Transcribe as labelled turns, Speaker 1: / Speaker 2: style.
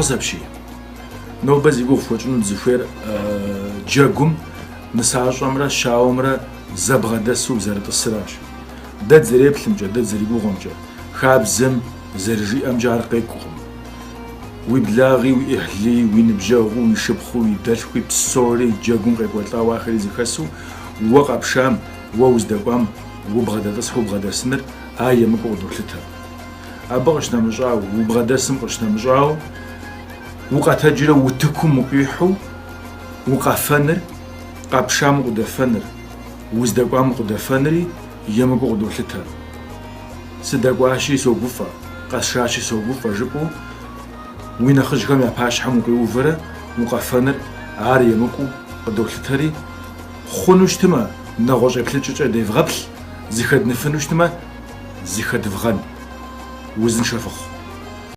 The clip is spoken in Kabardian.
Speaker 1: Фӏэхъус апщий. Нобэ зи гугъу фхуэтщӏыну дызыхуейр джэгум нысащӏэмрэ щауэмрэ зэбгъэдэсу зэрытӏысыращ. Дэ дызэреплъымкӏэ, дэ дызэригугъуэмкӏэ, хабзэм зэрыжиӏэмкӏэ ар къекӏукъым. Уи благъи, уи ӏыхьлыи, уи ныбжьэгъуи, уи шыпхъуи, уи дэлъхуи псори джэгум къекӏуэлӏауэ ахэри зэхэсу, уэ къэпшам, уэ уздэкӏуам убгъэдэтӏысхьэу убгъэдэсыныр ар емыкӏуу къыдолъытэ. Абы къыщынэмыщӏауэ, убгъэдэсым къыщынэмыщӏауэ, укъэтэджрэ утыкум укъихьу укъэфэныр, къэпшам укъыдэфэныр, уздэкӏуам укъыдэфэнри емыкӏуу къыдолъытэ. Сыдэкӏуащи согуфӏэ, къэсшащи согуфӏэ жыпӏэу уи нэхъыжьхэм я пащхьэм укъиувэрэ укъэфэныр ар емыкӏуу къыдолъытэри, хъуну щытымэ, нэгъуэщӏ еплъыкӏэкӏэ девгъэплъ, зыхэдныфыну щытымэ, зыхэдвгъэн. Узыншэ фыхъу.